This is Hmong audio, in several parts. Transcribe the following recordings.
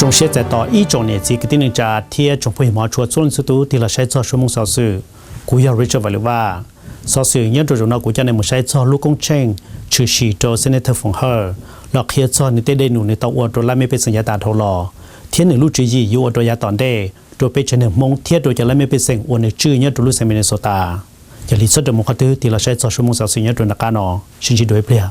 Zoo siab txais tos ib tsoom niam txiv kwv tij neej tsa thiab tsoom phooj ywg hmov tshua txhua leej txhua tus tig los saib txog Suab Hmoob Xov Xwm. Kuv yog Richard Vam Lwm Vaj. Xov xwm nyob rau zaum no kuv coj nej mus saib txog lub koob tsheej tshwm sim rau Senator Foom Hawj los qhia txog nws tej dej num nws tau ua rau lab mej pej xeem yav tas dhau los, thiab nws lub tswv yim yuav ua rau yav tom ntej rau peb tsev neeg Hmoob thiab rau cov lab mej pej xeem uas nws tswj nyob rau lub xeev Minnesota. Yog li txhob rau mus qhov twg, tig los saib txog Suab Hmoob Xov Xwm nyob rau nram qab no. Sib ntsib dua ib pliag.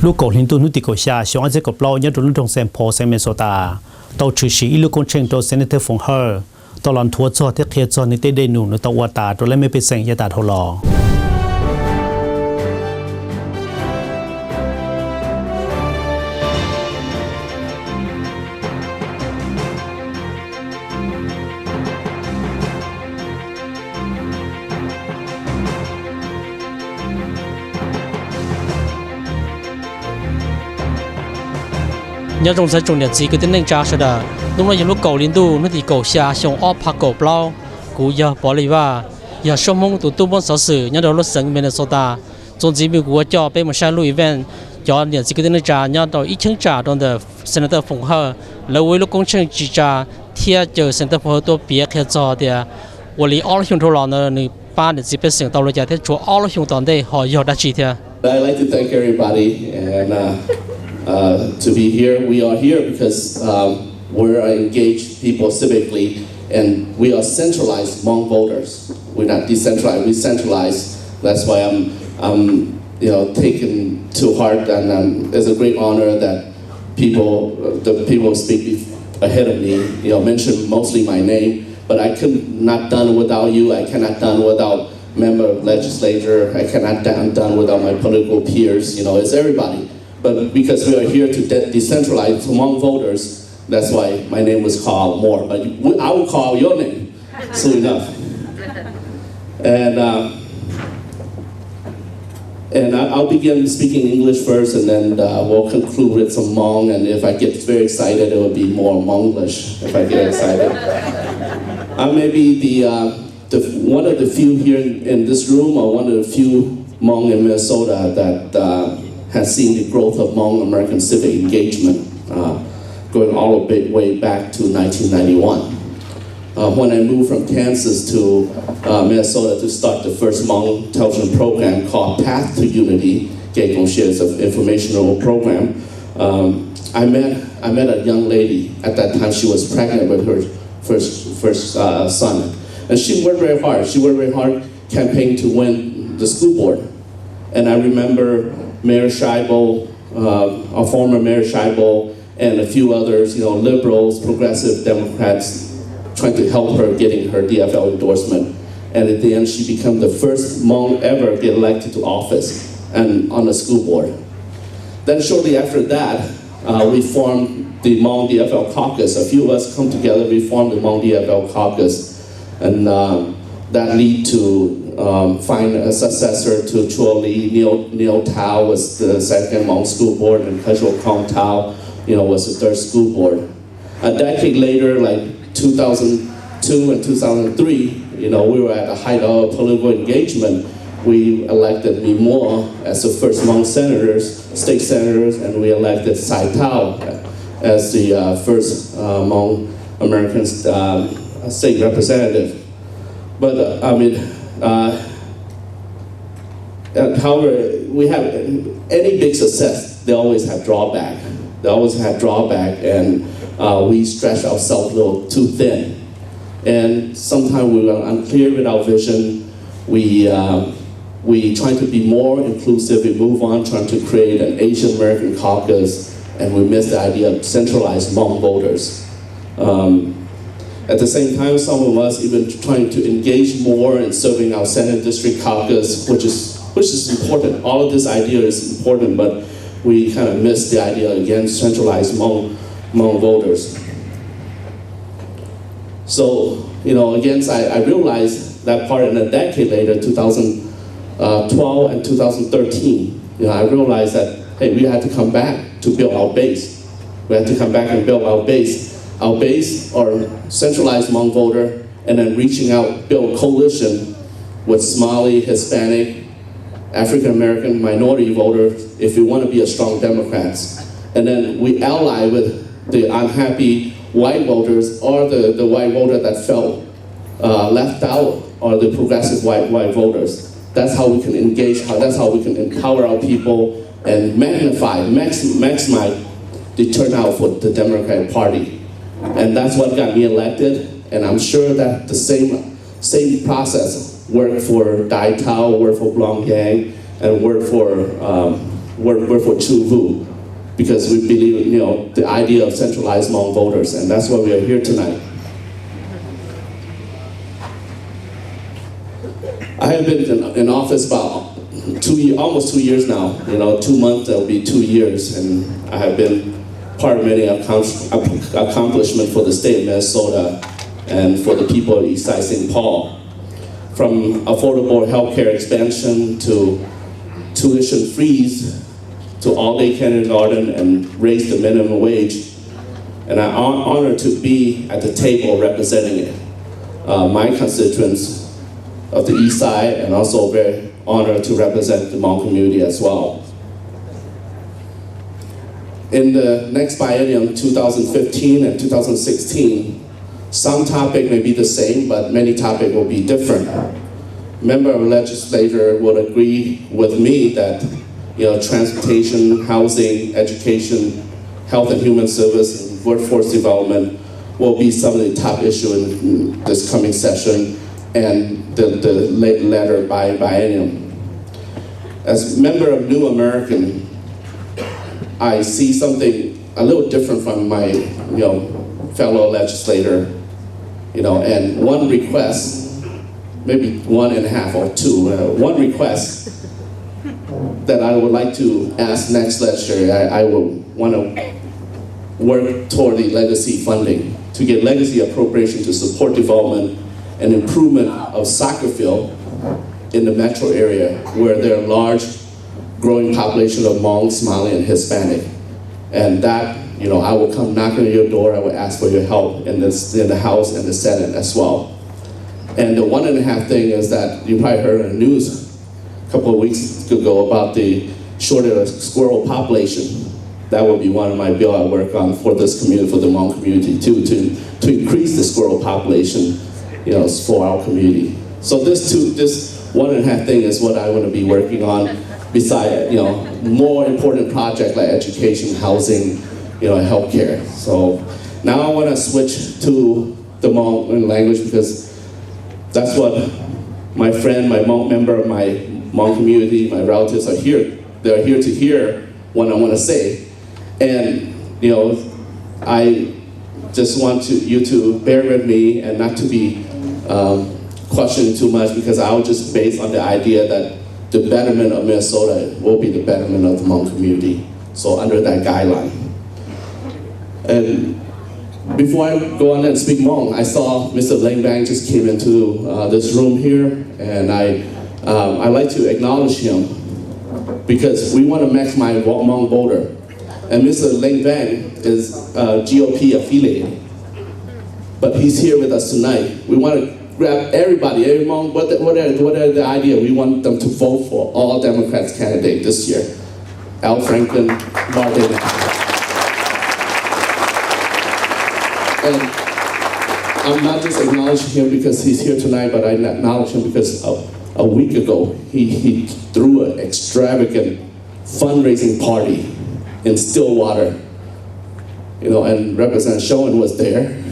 Lub kaum hli ntuj hnub tim kaum xya xyoo ob txhiab kaum plaub nyob rau lub nroog Saint Paul, xeev Minnesota, tau tshwm sim ib lub koob tsheej rau Senator Foom Hawj, tau los nthuav txog thiab qhia txog nws tej dej num nws tau ua tas rau lab mej pej xeem yav tas dhau los. Nyob zoo txog tsoom niam txiv kwv tij neej tsa sawv daws, hnub no yog lub kaum hli ntuj hnub tim kaum xya xyoo ob phav kaum plaub. Kuv yog Pov Lis Vaj, yog Suab Hmoob tus tub Hmoob xov xwm nyob rau lub xeev Minnesota. Txuas ntxiv mus kuv ua coj peb mus saib lub event, cov niam txiv kwv tij neej tsa nyob rau ib cheeb tsam rau ntawm Senator Foom Hawj, lawv ua ib lub koob tsheej tsis tsa thiab caw Senator Foom Hawj tuaj piav qhia txog tias ua li ob lub xyoo dhau los ntawd nws pab niam txiv pej xeem tau li cas thiab tshuav ob lub xyoo tom ntej ho yog dab tsi thiab. I'd like to thank everybody and uh, uh, to be here. We are here because um, we're engaged people civically and we are centralized Hmong voters. We're not decentralized, we're centralized. That's why I'm, I'm you know, taken to heart and um, it's a great honor that people, the people speak ahead of me, you know, mentioned mostly my name, but I could not done without you. I cannot done without member of legislature. I cannot done, done without my political peers. You know, it's everybody. But because we are here to de- decentralize among voters, that's why my name was called more. But we, I will call your name soon enough. And uh, And I- I'll begin speaking English first, and then uh, we'll conclude with some Hmong. And if I get very excited, it will be more Hmonglish if I get excited. I may be the, uh, the one of the few here in, in this room, or one of the few Hmong in Minnesota that uh, has seen the growth of Hmong American civic engagement uh, going all the way back to nineteen ninety-one. Uh, when I moved from Kansas to uh, Minnesota to start the first Hmong television program called Path to Unity, Kev Koom Siab, is an informational program, um, I met I met a young lady. At that time, she was pregnant with her first first uh, son, and she worked very hard. She worked very hard campaign to win the school board. And I remember Mayor Scheible, uh, our former Mayor Scheible, and a few others, you know, liberals, progressive Democrats, trying to help her getting her D F L endorsement. And at the end, she became the first Hmong ever get elected to office and on the school board. Then shortly after that, uh, we formed the Hmong D F L caucus. A few of us come together, we formed the Hmong D F L caucus. And uh, that lead to um, find a successor to Chua Lee. Neil, Neil Tao was the second Hmong school board, and Khajol Kong Tao, you know, was the third school board. A decade later, like two thousand two and two thousand three, you know, we were at the height of political engagement. We elected me Moore as the first Hmong senators, state senators, and we elected Sai Tao as the uh, first uh, Hmong American uh, state representative. But uh, I mean, uh, uh, however, we have any big success, they always have drawback. They always have drawback, and uh, we stretch ourselves a little too thin. And sometimes we are unclear with our vision. We uh, we try to be more inclusive. We move on trying to create an Asian American caucus, and we miss the idea of centralized Hmong voters. Um, at the same time, some of us even trying to engage more in serving our Senate District Caucus, which is which is important. All of this idea is important, but we kind of miss the idea again, centralized Hmong, Hmong voters. So, you know, again, I, I realized that part in a decade later, two thousand twelve and two thousand thirteen, you know, I realized that, hey, we had to come back to build our base. We had to come back and build our base. Our base are centralized Hmong voter, and then reaching out, build coalition with Somali, Hispanic, African American, minority voters if we want to be a strong Democrats. And then we ally with the unhappy white voters or the, the white voter that felt uh, left out or the progressive white, white voters. That's how we can engage, how, that's how we can empower our people and magnify, max, maximize the turnout for the Democratic Party. And that's what got me elected. And I'm sure that the same, same process worked for Dai Tao, worked for Blong Yang, and worked for, um, worked, worked for Chu Vu, because we believe, you know, the idea of centralized Hmong voters, and that's why we are here tonight. I have been in, in office about two, ye- almost two years now. You know, two months, it'll be two years, and I have been part of many accom- accomplishments for the state of Minnesota and for the people of Eastside Saint Paul. From affordable healthcare expansion to tuition freeze to all-day kindergarten and raise the minimum wage. And I'm hon- honored to be at the table representing it, uh, my constituents of the East Side, and also very honored to represent the Hmong community as well. In the next biennium, two thousand fifteen and two thousand sixteen, some topic may be the same, but many topic will be different. Member of legislature would agree with me that, you know, transportation, housing, education, health and human service, and workforce development will be some of the top issue in this coming session and the, the la- later bi- biennium. As member of New American, I see something a little different from my, you know, fellow legislator, you know, and one request, maybe one and a half or two, uh, one request that I would like to ask next legislature. I, I would want to work toward the legacy funding to get legacy appropriation to support development and improvement of soccer field in the metro area where there are large growing population of Hmong, Somali, and Hispanic. And that, you know, I will come knocking on your door. I will ask for your help in this, in the House and the Senate as well. And the one and a half thing is that you probably heard in the news a couple of weeks ago about the shortage of squirrel population. That would be one of my bill I work on for this community, for the Hmong community too, to, to increase the squirrel population, you know, for our community. So this two, this one and a half thing is what I want to be working on. Beside, you know, more important project like education, housing, you know, healthcare. So now I want to switch to the Hmong language because that's what my friend, my Hmong member, my Hmong community, my relatives are here. They're here to hear what I want to say. And, you know, I just want to, you to bear with me and not to be um, questioned too much because I'll just base on the idea that the betterment of Minnesota will be the betterment of the Hmong community. So under that guideline. And before I go on and speak Hmong, I saw Mister Leng Bang just came into uh, this room here, and I, um, I like to acknowledge him because we want to maximize Hmong voter. And Mister Leng Bang is a G O P affiliate, but he's here with us tonight. We want to grab everybody, every Hmong, what the, what are, what are the idea? We want them to vote for all Democrats candidate this year. Al Franken, Martin. And I'm not just acknowledging him because he's here tonight, but I acknowledge him because a, a week ago he, he threw an extravagant fundraising party in Stillwater. You know, and Representative Schoen was there.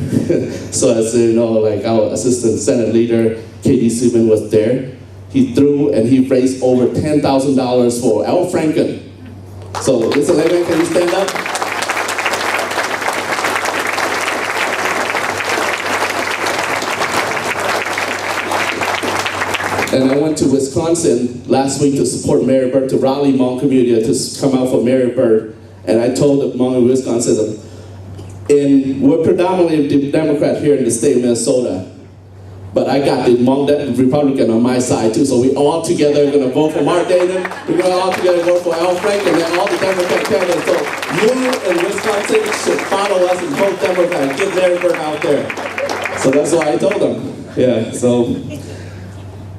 So as you know, like our Assistant Senate Leader, Katie Sieman was there. He threw and he raised over ten thousand dollars for Al Franken. So, Mister Lehman, can you stand up? And I went to Wisconsin last week to support Mary Byrd, to rally Hmong community to come out for Mary Byrd. And I told the Hmong in Wisconsin, And we're predominantly de- Democrat here in the state of Minnesota. But I got the Hmong de- Republican on my side too. So we all together are going to vote for Mark Dayton. We're going to all together vote for Al Franken and all the Democrat candidates. So you in Wisconsin should follow us and vote Democrat. Get Larry Burke out there. So that's what I told them. Yeah, so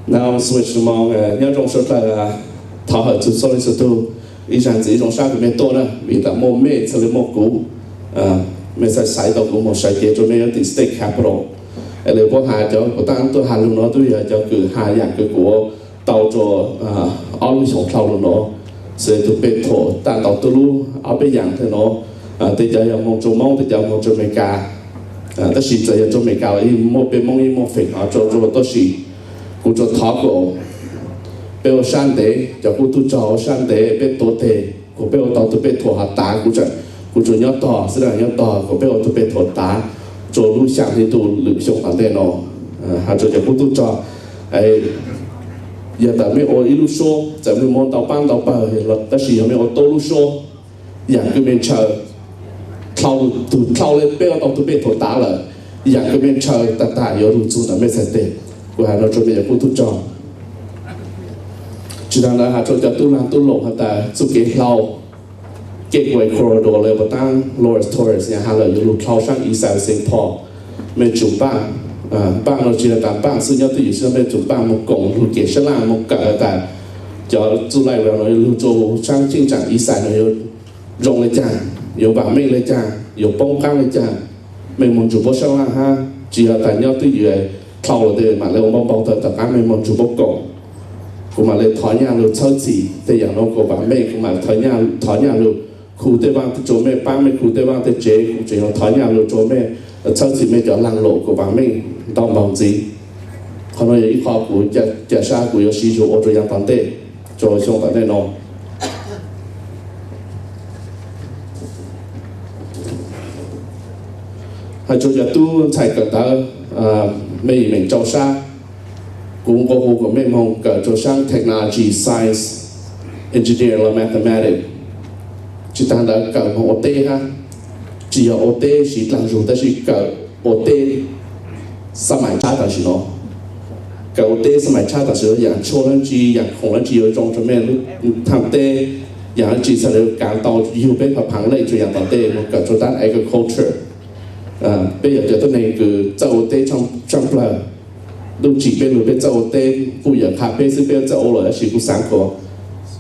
now I'm switching Hmong. Nyob zoo sawv daws, thov hawm txug txhua leej txhua tug, ib zaag ntxiv zoo sab kws mej tuaj na, vim tas muaj mej txhad le muaj kuv. Mej txhad xaiv tau kuv moog sawv cev rua mej nyob tim state capitol. Es le puab has cov kuv taab tuaj has lug nuav tub yog cov kws has yaam kws kuv tau rua ob lub xyoo dlhau lug nuav. Xws le tug pej thuam taaj ntau tuab lub ob peb yaam le nuav, tej cov yog moog rua Moob, tej cov moog rua Amelikas. Tab sis txawm yog rua Amelikas los yeej muaj peb Moob yeej muaj feem hov rua rua tuab si. Kuv tsuas thov kom peb ua sab ntev, cov kuj tub rog ua sab ntev, peb tuav teg kom peb ua tau tug pej thuam hov tav. Kuv tsuas nyob tog xwb, nyob tog kom peb ua tug pej thuam tav rua lub xyaa hli ntuj lwm xyoo tom ntej no. Has rua cov kuj tub rog, yog tas mej ua ib lub suab, txawm mej muab ntau paab ntau pawg, tab sis yog mej ua tuab lub suab, yaam kws mej ntshaw, dlhau, tug dlhau le peb ua tau tug pej thuam tav lawm, yaam kws mej ntshaw tag tag yuav lug txug ntawm mej txhais teg. Kuv has no rua mej cov kuj tub rog. Tsi taag ntawd has rua cov tub laag tub loos has tas txuj kev hlau Gateway Corridor le puas taab Lawrence Torres nyam has lawm yuav lug dlhau saab Eastside Saint Paul. Mej tsum npaaj, npaaj no tsi has tas npaaj xwb, nyob twj ywm xwb, mej tsum npaaj moog koom lug kev sab laj moog kawm has tas cov txuj laij no yuav lug rua saab cheej tsaam Eastside no yuav zoo le caag, yuav vaam meej le caag, yuav poob qaab le caag. Mej moog nrug puab sab laj hab, tsi has tas nyob twj ywm dlhau los tes mam le ua npau npau taws tom qaab, mej moog nrug puab koom. Kuv mam le thov nyaj lug txhawb txim tej yaam no kom vaam meej, kuv mam thov nyaj lug khu tej vaaj rua mej paab, mej khu tej vaaj tej tsev, kuv tseem yuav thov nyaj lug rua mej, txhawb txim mej cov laag lom kom vaam meej ntau npaug ntxiv. Qhov no yog ib qho kuv ca sab kuv yuav siv zug ua rua yaam tom ntej, rua xyoo tom ntej no. Has rua cov tub ntxhais kawm ntawv, mej meem rau sab, kuv nqua hu kom mej moog kawm rua saab technology, science, engineer los mathematics. Tsi taag ntawd kawm moog ua teb hab, tsi yog ua teb siv dlaag zug tab sis kawm ua teb xab maim tshab tam sim no. Kawm ua teb xab maim tshab tam sim no yaam tshuaj dlaab tsi, yaam khoom dlaab tsi yuav zoo rua mej lub thaaj teb, yaam dlaab tsi txhad le kaav tau yug peb phav phav leej rua yaam tom ntej moog kawm rua taab agriculture. Peb yog cov tuab neeg kws txawj ua teb tshaaj plawg. Ntuj tsim peb lug peb txawj ua teb, kuj yog qha peb xwb peb txawj ua lawm, tab sis kuv xaav kom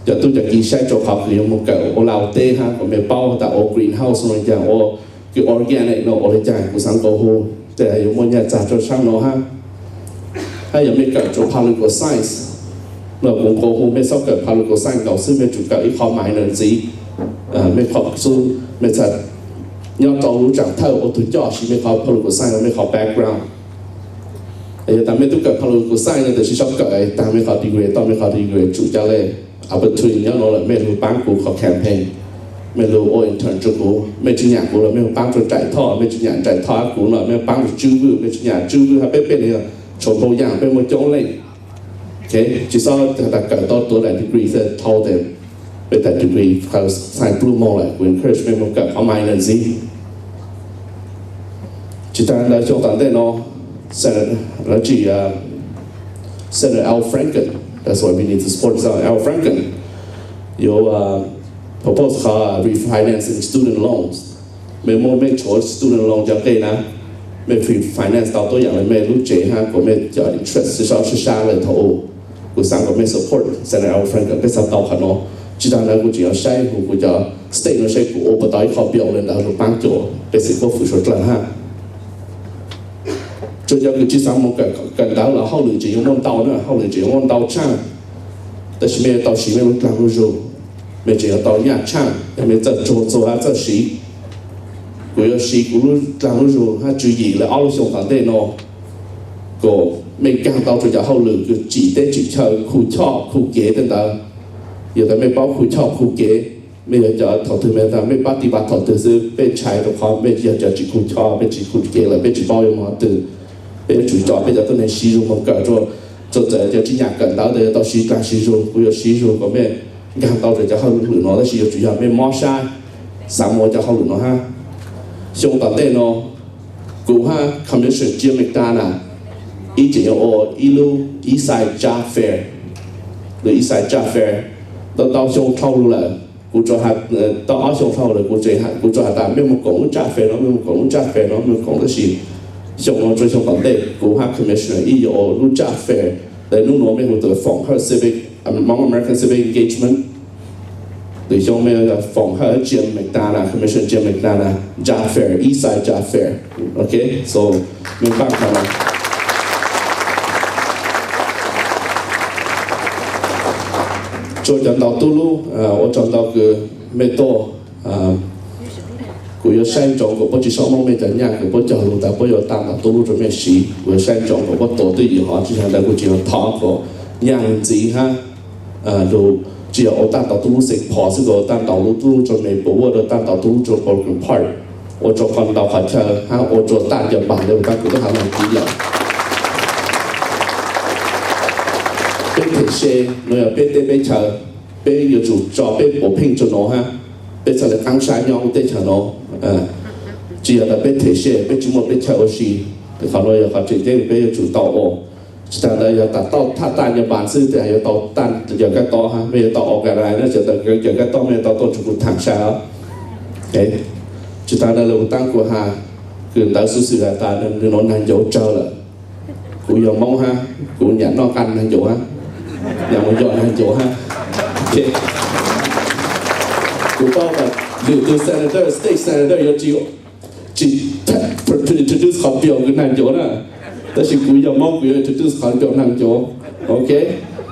cov tub cov kiv saib rua qhov kws yuav moog kawm ua laj ua teb hab kom mej paub has tas ua greenhouse no caag, ua kws organic no ua le caag. Kuv xaav nqua hu tej yuav muaj nyaj txag rua saab no hab. Hab yog mej kawm rua political science no kuv nqua hu mej txhob kawm political science nkaus xwb, mej tsum kawm ib qho minor ntxiv. Mej qhov xub mej txhad nyob rua lub tsaam thawj ua tug coj siv mej qhov political science mej qhov background. Yog tas mej tub kawm political science no tab sis tsi txhob kawm taag mej qhov degree, tau mej qhov degree tsum ca le. Opportunity nyob no lawm, mej lug paab kuv qhov campaign, mej lug ua intern rua kuv, mej tsi nyam kuv los mej lug paab rua Nraim Thoj, mej tsi nyam Nraim Thoj hab kuv no mej paab rua Tswb Vwj, mej tsi nyam Tswb Vwj hab peb peb le yog Tshoos Npoo Yaam, peb muaj coob leej. Tsi txhob has tas kawm tau tuav daim degree txhad dhau tes peb daim degree qha xaav pluj moog lawm, kuv encourage mej moog kawm qhov minor ntxiv. Tsi taag ntawd xyoo tom ntej no, dlaab tsi Senator Al Franken, that's why we need to support Senator Al Franken, yuav propose qhov refinancing student loans. Mej muaj mej tshuav student loan cov nqe na, mej refinance tau tuab yaam le mej lub tsev hab kuas mej cov interest sab sab le thaum u. Kuv xaav kom mej support Senator Al Franken, peb xaav tau qhov no. Tsi taag ntawd kuv tseem yuav saib hu kuv cov state no saib kuv ua puas tau ib qho bill le ntawd lug paab cuam peb xeem Huab Fwm suav dlawg hab. Rua cov kws tsi xaav moog kawm ntawv los hauj lwm tseem yuav muaj ntau na, hauj lwm tseem yuav muaj ntau tshaaj, tab sis mej yuav tau siv mej lub dlaag lub zug, mej tseem yuav tau nyaj tshaaj yog mej txawj tsuag txuag hab txawj siv. Kuv yuav siv kuv lub dlaag lub zug hab tswv yim le ob lub xyoo tom ntej no kom mej nkaag tau rua cov hauj lwm kws tsim teb tsim chaw, khu choj khu kev tej ntawd. Yog tas mej paub khu choj khu kev, mej yog cov thaum twg mej tas mej pab ti pa thaum twg xwb, peb ntshai rua qhov mej yog cov tsis khu choj, peb tsis khu kev lawm peb tsis paub yuav moog qhov twg. Peb yuav tsum coj peb cov tuab neeg siv zug moog kawm rua, rua txawm cov tsi nyam kawm ntawv tas yuav tau siv dlaag siv zug, kuv yuav siv zug kom mej nkaag tau rua cov hauj lwm no, tab sis yuav tsum yog mej mob sab xaav moog ua cov hauj lwm no hab. Xyoo tom ntej no kuv hab Commissioner Jim McDonough ib tseem yuav ua ib lub Eastside Job Fair. Lub Eastside Job Fair tau tau xyoo dhau lawm, kuv tau ob xyoo dhau lawm, kuv tau has tas mej moog koom lub job fair no, mej moog koom lub job fair no, mej moog koom, tab sis xyoo no rua xyoo tom ntej kuv hab Commissioner ib yuav ua lub job fair. Ntawm nub nuav mej hu tau Foom Hawj Civic, Hmong American Civic Engagement. Lwm xyoo mej yuav Foom Hawj Jim McDonough, Commissioner Jim McDonough job fair, Eastside Job Fair. Ok, so mej npaaj qhov no. Tsua cov ntau tub lub, ua tsaug ntau kws mej tuaj. Kuv yuav saib ntsoov kuas puab tsi xob moob mej cov nyaj kws puab cog lug tas puab yuav taaj ntau tub lub rua mej siv. Kuv yuav saib ntsoov kuas puab tua twj ywm hov, tsi has ntawd kuv tsi yog thov kuas nyaj ntxiv hab lug tsi yog ua taaj ntau tub lub Saint Paul xwb, kuas ua taaj ntau lub tub lub rua Maplewood, ua taaj ntau tub lub rua Brooklyn Park, ua rua qhov ntau qhov chaw hab ua rua taaj nco npaam le taab kuv tub has lug tiv lawm. Peb them se, nuav yog peb teb peb chaw, peb yuav tsum tso peb puas pheej rua nuav hab peb txhaj le qaab sab nyob lub teb chaws nuav. Tsi yog tas peb them se peb tsi muaj peb chaw ua si. Qhov nuav yog qhov tseem ceeb peb yuav tsum tau ua. Tsi tas ntawd yog tas tau tham taaj nco npaam xwb tas yuav tau taaj yawm kab tob hab mej yuav tau organize, tsi tas yawm kab tob mej yuav tau tuaj nrug kuv tham sai os. Tsi tas ntawd le kuv taab kuv has kws ntawv xuv xwm has tas nwg nuav naag ncaus tsawg lawm. Kuv yog Moob hab kuv nyam noj qab naag ncaus hab, nyam mus yog naag ncaus hab. Kuv paub tas lwm tug senator, state senator yuav tsi, tsi introduce qhov pia kws naag ncaus na, tab sis kuv yog Moob kuv yuav introduce qhov pia naag ncaus. Ok,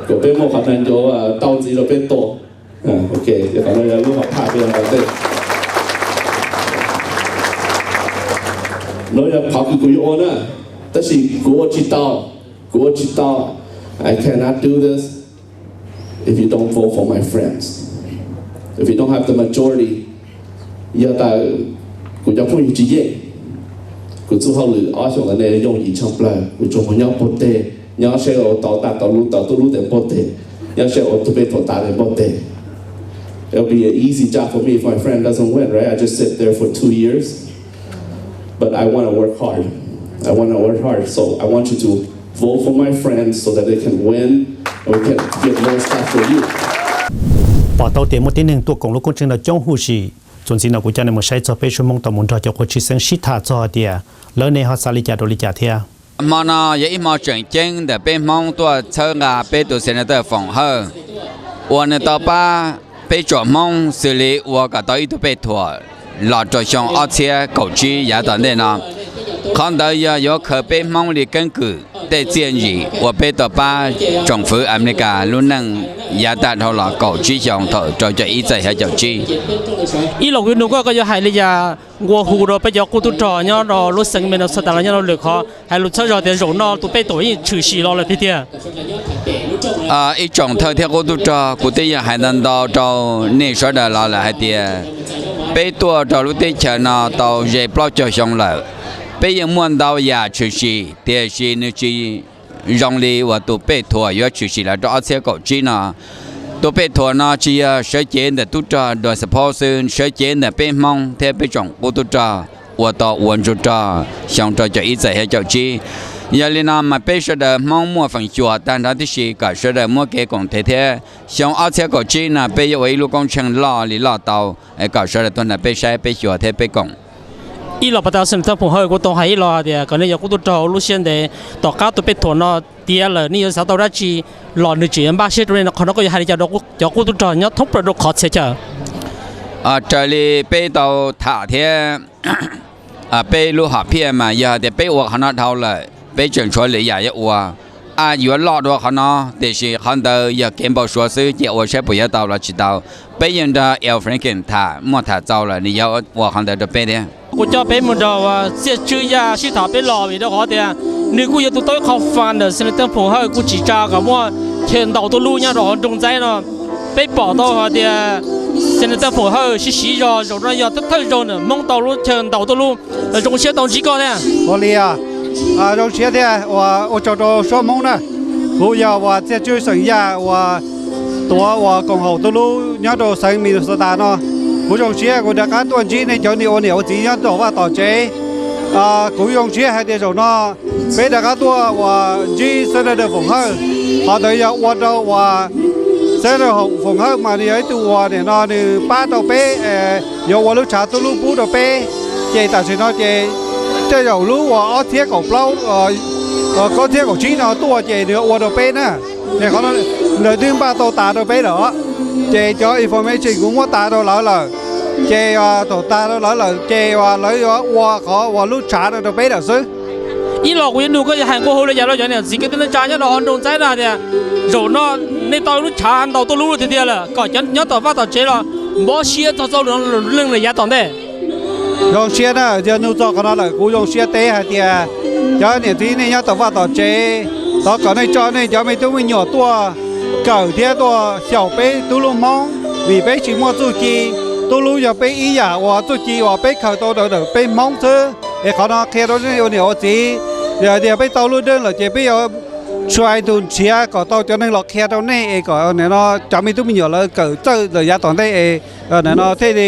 kuas peb muaj qhov naag ncaus tau ntxiv rua peb tua. Ok, qhov nuav yog lub hom phaj peb ua ntej. Nuav yog qhov kws kuv yuav ua na, tab sis kuv ua tsi tau, kuv ua tsi tau. I cannot do this if you don't vote for my friends. If you don't have the majority, yog tas kuv cov phooj ywg tsi yeej, kuv txuj hauj lwm ob xyoos tas ne yooj yim tshaaj plawg, kuv tsuas moog nyob puag teg, nyob saib ua tau taaj tau lub, tau tub lub tes puag teg, nyob saib ua tug peb thuam tas tes puag teg. It'll be an easy job for me if my friend doesn't win, right? I just sit there for two years. But I want to work hard. I want to work hard. So I want you to vote for my friends so that they can win and we can get more stuff for you. Pom tau tias muaj tib neeg tuaj koom lub koob tsheej no coob huv si. Txuas ntxiv no kuv coj nej mus saib txog peb suab Hmoob tau mus nrog cov qhua tshwj xeeb sib tham txog hais tias lawv ne ho xav li cas rau li cas thiab. Hmo no yog ib hmo tseem ceeb ntawm peb Hmoob tuaj txhawb nqa peb tug Senator Foom Hawj, uas nws tau pab peb tsoom Hmoob xws li ua kom tau ib tug pej thuam los rau xyoo ob txhiab kaum tsib yav tom ntej no. Qhov ntawd yog yuav khaws peb Hmoob li keeb kwm tej txiaj ntsim uas peb tau pab tsoom fwv Amelikas lub neej yav tag dhau los kaum tsib xyoos thaum rau caum ib txais xya caum tsib. Ib los kuv nug koj, koj yuav hais li cas nqua hu rau peb cov qub tub rog nyob rau lub xeev Minnesota los nyob rau lwm qhov, hais lus txhawb zog tias zaum no tus pej thuam yeej tshwm sim los lawm tiag tiag. Ib tsoom thawj thiab qub tub rog, kuv twb yeej hais ntau ntau rau nej sawv daws los lawm hais tias peb tuaj rau lub teb chaws no tau ze plaub caug xyoo lawm. Peb yeej muaj ntau yam tshwm sim, tiam sis nws tsis zoo li uas tus pej thuam yuav tshwm sim los rau ob txhiab kaum tsib no. Tus pej thuam no tsis yog sawv cev ntawm tub rog Dua Xapaus xwb, sawv cev ntawm peb Hmoob thiab peb tsoom qub tub rog uas tau ua ntsug rog xyoo rau caum ib txais xya caum tsib. Yog li no mas peb sawv daws Hmoob muaj feem xyuam tag nrho tib si kom sawv daws muab kev koom tes thiab xyoo ob txhiab kaum tsib no peb yuav ua ib lub koob tsheej loj li loj tau, kom sawv daws tuaj nrog peb saib peb xyuas thiab peb koom. Ib los pas tas Senator Foom Hawj, kuv tau hais ib los tias kom nej cov qub tub rog lub siab ntev, tom qab tus pej thuam no tiav lawm nej yuav xav tau dab tsi los nws tseem yuav npaj siab rau nej no, qhov no koj yuav hais li cas rau cov qub tub rog nyob thoob plaws rau qhov txhia chaw? Raws li peb tau tham thiab peb lub hom phiaj mas yog tias peb ua qhov no dhau lawm peb tseem tshuav lwm yam yuav ua, a yuav loj dua qhov no, tiam sis qhov ntawd yog kev npau suav xwb, cia ua saib puas yuav tau los tsis tau. Peb yeej nrog Al Franken tham, muaj tham txaus lawm nws yuav ua qhov ntawd rau peb thiab. Kuv coj peb mus nrog Txiaj Tswb Yaj sib tham peb los vim rau qhov tias nws kuj yog tus tau ib qho fund ntawm Senator Foom Hawj kuj tsim tsa kom muaj chaw ntaus tuj lub nyob rau hauv nroog Ntxaib no. Peb pom tau hais tias Senator Foom Hawj sib siv zog zaum no yog thawj zaug ntawm Hmoob tau lub chaw ntaus tuj lub. Zoo siab tau ntsib koj thiab. Ua li, zoo siab thiab, ua tsaug rau suab Hmoob na. Kuv yog uas Txiaj Tswb Xeem Yaj uas tuav uas koom haum tuj lub nyob rau xeev Minnesota no. Kuv zoo siab kuv rov qab tuaj ntsib nej cov niam ua niam ua txiv nyob tom vaj tom tsev. Kuv zoo siab hais tias zaum no peb rov qab tuaj uas ntsib Senator Foom Hawj, qhov ntawd yog ua rau uas Senator Foom Hawj mas nws yog ib tug uas nim no nws pab rau peb, yuav ua lub tshav tub lub pub rau peb. Ces tam sim no ces tej zaum lub uas ob txhiab kaum plaub, ob txhiab kaum tsib no tuaj ces nws ua rau peb na. Ces qhov no lawv twb npaj tau tas rau peb lawm, ces cov information kuv muab tas rau lawv lawm. Ces thaum tas rau lawv lawm ces lawv yuav ua qhov uas lub tshav no rau peb lawm xwb. Ib los kuv yuav nug koj hais nqua hu li cas rau cov niam txiv kwv tij neej tsa nyob rau hauv nroog Ntxaib no hais tias zaum no nej tau lub tshav ntau tuaj lub tiag tiag lawm kom cov nyob tom vaj tom tsev los npau siab txog txoj lus neej lawm yav tom ntej. Zoo siab na, yog nug txog qhov no lawm kuv zoo siab teb hais tias cov niam txiv nej nyob tom vaj tom tsev, thov kom nej tso nej cov me tub me nyuam tuaj kawm thiab tuaj xyaum peb tub lub Hmoob, vim peb tsis muaj txuj ci, tub lub yog peb ib yam uas txuj ci uas peb khaws tau ntawm peb Hmoob xwb. Es qhov no qhia rau nej ua niam ua txiv, yog tias peb tau lub deej lawm ces peb yuav try to nrhiav kom tau cov neeg los qhia rau nej es kom nim no cov me tub me nyuam lawv kawm txawj ntawm yav tom ntej es nim no thiaj li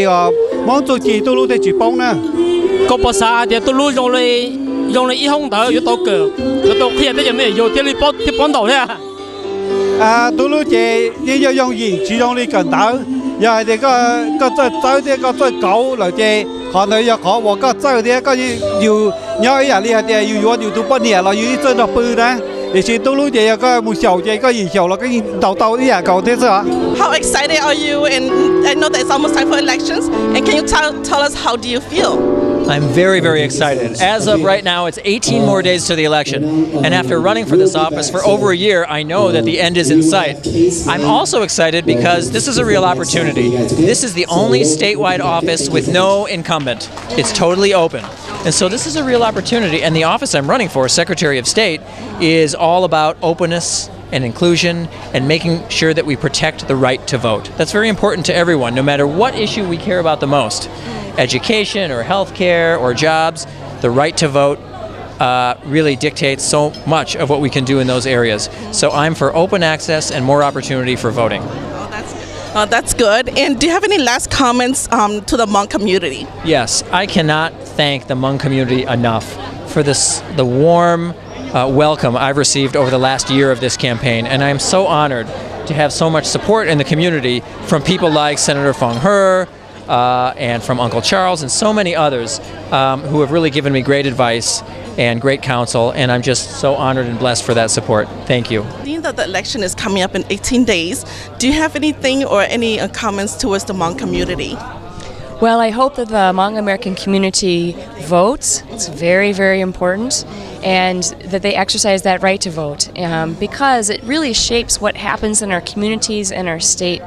Hmoob txuj ci tub lub thiaj tsis poob na. Koj puas xav hais tias tub lub zoo li ib hoob ntawd yuav tau kawm, yuav tau qhia tej cov me nyuam yaus thiaj li paub, thiaj paub ntaus thiab? Tub lub ces yeej yog yooj yim tsis zoo li kawm ntawv. Yog hais tias koj txawj txawb thiab koj txawj kauv lawm ces qhov ntawd yog qhov uas koj txawj thiab koj, yus nyob ib yam li hais tias yus yuav yus tus poj niam los yus yeej txawj nrog pw na. Tiam sis tub lub ces yog koj mus xyaum ces koj yeej xyaum los koj yeej ntaus tau ib yam nkaus thiab xwb os. How excited are you? And I know that it's almost time for elections. And can you tell, tell us how do you feel? I'm very, very excited. As of right now, it's eighteen more days to the election. And after running for this office for over a year, I know that the end is in sight. I'm also excited because this is a real opportunity. This is the only statewide office with no incumbent. It's totally open. And so this is a real opportunity. And the office I'm running for, Secretary of State, is all about openness and inclusion and making sure that we protect the right to vote. That's very important to everyone, no matter what issue we care about the most, education or health care or jobs. The right to vote uh, really dictates so much of what we can do in those areas. So I'm for open access and more opportunity for voting. Oh, that's, oh, that's good. And do you have any last comments, um, to the Hmong community? Yes, I cannot thank the Hmong community enough for this, the warm uh, welcome I've received over the last year of this campaign. And I am so honored to have so much support in the community from people like Senator Fong Her, uh, and from Uncle Charles and so many others um, who have really given me great advice and great counsel, and I'm just so honored and blessed for that support. Thank you. Being that the election is coming up in eighteen days, do you have anything or any uh, comments towards the Hmong community? Well, I hope that the Hmong American community votes. It's very, very important. And that they exercise that right to vote um, because it really shapes what happens in our communities and our state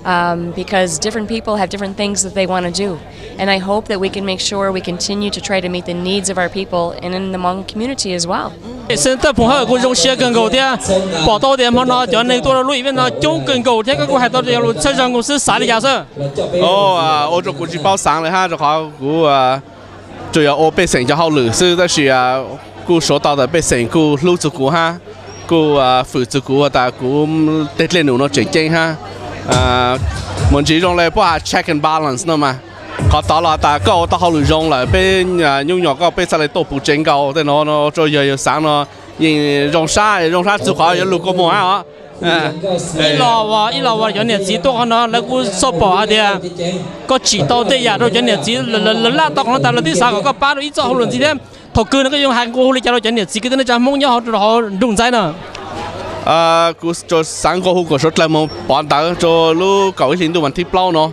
um, because different people have different things that they want to do. And I hope that we can make sure we continue to try to meet the needs of our people and in the Hmong community as well. Senator Foom Hawj, kuv zoo siab kawg nkaus thiab pom tau tias hmo no cov neeg tuaj rau lub event no coob kawg nkaus thiab koj kuj hais tau tias yog lus txhawb zog nkaus xwb, xav li cas xwb? Ua rau kuv tsis paub xaav li hab, rau qhov kuv tsuas yog ua pej xeem cov hauj lwm xwb, tab sis kuj suav tau tas pej xeem kuj hlub txug kuv hab, kuj fwm txug kuv tas kuv tej dlej num no tseem ceeb hab. Mus ntsiv zoo le puab has check and balance no mas, qhov tod los tas koj ua tau hauj lwm zoo lawm peb nyuj nyuam koj peb txhaj le tuaj puv tsev nkaus tej no, rau yawg yawg xaav no yeej zoo sab zoo sab txug qhov yuav lug kua muag hab os. Ib los, ib los uas cov niam txiv tuaj qhov no lawv kuj xauj pom hais tias koj tsim tau tej yam rau cov niam txiv, lawv laj tau qhov no tas lawv twb xav kom koj pab rau ib txoj hauj lwm ntxiv thiab. Thaum kawg no koj yuav hais nqua hu li cas rau cov niam txiv kwv tij neej tsa Hmoob nyob hauv nroog Ntxaib no? Kuv xaav nqua hu kom suav dlawg moog pov ntawv rua lub kaum ib hli ntuj vas thib plaub no.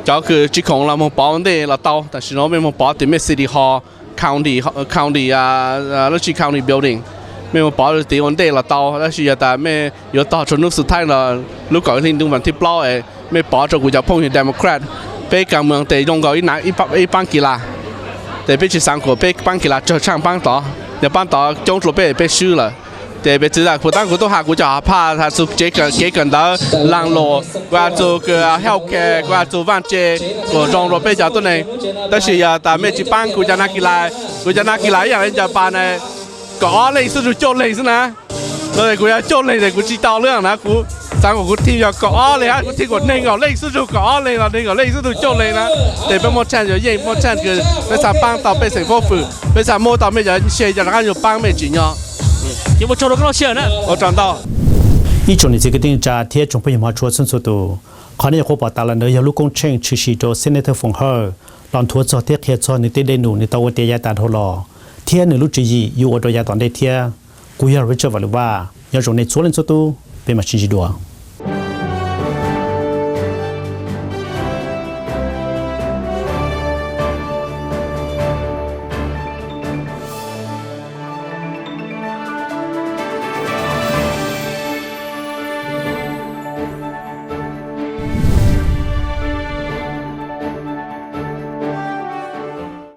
Cov kws tsis khoom los moog pov ua ntej los tau, tam sim no mej moog pov tim mej city hall, county, county, lub tsi county building. Mej moog pov tid ua ntej los tau, tab sis yog tas mej yuav tog rua nub xu thaib los lub kaum ib hli ntuj vas thib plaub es mej pov rua kuv cov phooj ywg Democrat. Peb kaam moog tes zoo nkaus ib paab kis las, tes peb tsis xaav kuas peb paab kis las tsawg tshaaj paab tod, yog paab tod coob rua peb peb swb lawm. Ces piv txwv tas kuv taab kuv tub has kuv cov hom phaj has txug kev kawm ntawv, laag lus, kuv has txug health care, kuv has txug vaaj tse kuas zoo rua peb cov tuab neeg. Tab sis yog tas mej tsis paab kuv cov nab kis las, kuv cov nab kis las ib yaam le cov pas ne, kaum ob leej xwb tug cuaj leeg xwb na. Kuv yog cuaj leeg tes kuv tsis tau lwm na, kuv Tav kuv thij yog kaum ob leeg hab, kuv thij kuas neeg nkaum leej xub zug, kaum ob leeg los neeg nkaum leej xub zug, cuaj leeg na. Ces peb muaj tshaj yuav yeej, muaj tshaj kws peb xav paab tau pej xeem Foob Fwm, peb xav muab tau mej cov ntshe cov rov qaab yuav paab mej tsim nyog. Ua tsaug ntau. Ib tsoom niam txiv kwv tij neej tsa thiab tsoom phooj ywg hmov tshua txhua txhua tus, qhov nej nyuam qhuav pom tas los ntawd yog lub koob tsheej tshwm sim rau Senator Foom Hawj los nthuav txog thiab qhia txog nws tej dej num nws tau ua tiav yav tas dhau los thiab nws lub tswv yim yuav ua rau yav tom ntej thiab. Kuv yog Richard Vam Lwm Vaj, nyob zoo nej txhua leej txhua tub, peb mam sib ntsib dua.